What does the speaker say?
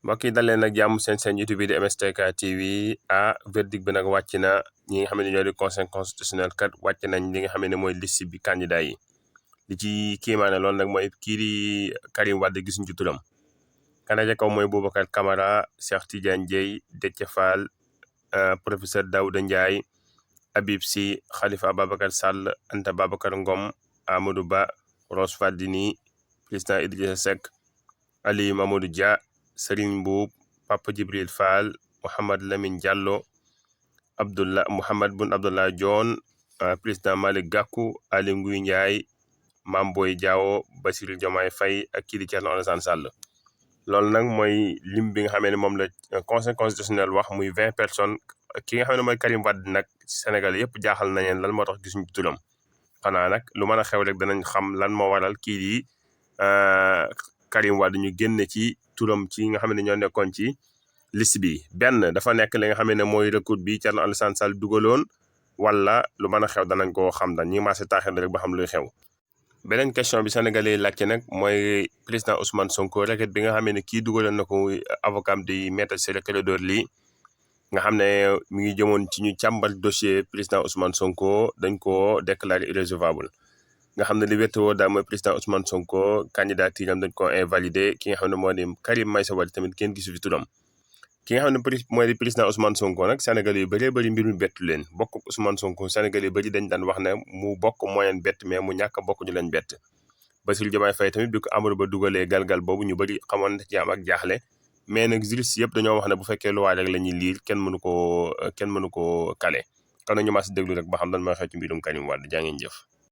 mbokk yi dal leen nag jàmm seen YouTube bi di MSTK TV verdict bi nag wàcc na ñi nga xam ne ñoo di conseil constitutionnel kat wàcc nañ li nga xam ne mooy liste bi candidat yi li ci kiimaane loolu nag mooy kii di Karim Wade gisuñ ci turam kana ca kaw mooy Boubacar Camara, Cheikh Tidiane Dièye, Déthié Fall, professeur Daouda Ndiaye, Habib Sy, Khalifa Ababacar Sall, Anta Babacar Ngom, Amadou Ba, Rose Wardini, président Idrissa Seck, Ali Mamadou Dia, Serigne Mboup, Papa Djibril Fall, Mohamed Lamine Diallo, Mohamed Boun Abdallah Dionne, président Malick Gakou, Aly Ngouille Ndiaye, Mame Boye Diao, Bassirou Diomaye Faye ak kii di Thierno Alassane Sall. loolu nag mooy lim bi nga xamee ne moom la conseil constitutionnel wax muy 20 personnes ki nga xam ne mooy Karim Wade nag Sénégal yëpp jaaxal nañ leen lan moo tax gisuñu turam xanaa nag lu mën a xew rek danañ xam lan moo waral kii di Karim Wade ñu génne ci turam ci nga xam ne ñoo nekkoon ci liste bi benn dafa nekk li nga xam ne mooy recours bi Thierno Alassane Sall dugaloon wala lu mën a xew danañ koo xam dañ ñi maase taaxir rek ba xam luy xew. beneen question bi sénégalais yi laajte nag mooy président Ousmane Sonko requête bi nga xam ne kii dugaloon na ko avocat di maître Ciré Clédor Ly nga xam ne mi ngi jëmoon ci ñu càmbar dossier président Ousmane Sonko dañ koo déclaré irrecevable nga xam ne li wéttewoo daal mooy président Ousmane Sonko candidature am dañ ko invalidé ki nga xam ne moo di Karim Meïssa Wade tamit kenn gisu fi turam ki nga xam ne mooy di président Ousmane Sonko nag Sénégal yu bëree bëri mbir mi bettu leen bokk Ousmane Sonko Sénégal yu bëri dañ daan wax ne mu bokk moyen bett mais mu ñàkk a bokk ñu leen bett Bassirou Diomaye Faye tamit bi ko Amadou Ba dugalee galgal boobu ñu bëri xamoon na ci am ak jaaxle mais nag juriste yëpp dañoo wax ne bu fekkee luwaa rek la ñuy liir kenn mënu koo kale kon nag ñu maa si déglu rek ba xam lan mooy xew ci mbirum Karim Wade jaa ngeen jëf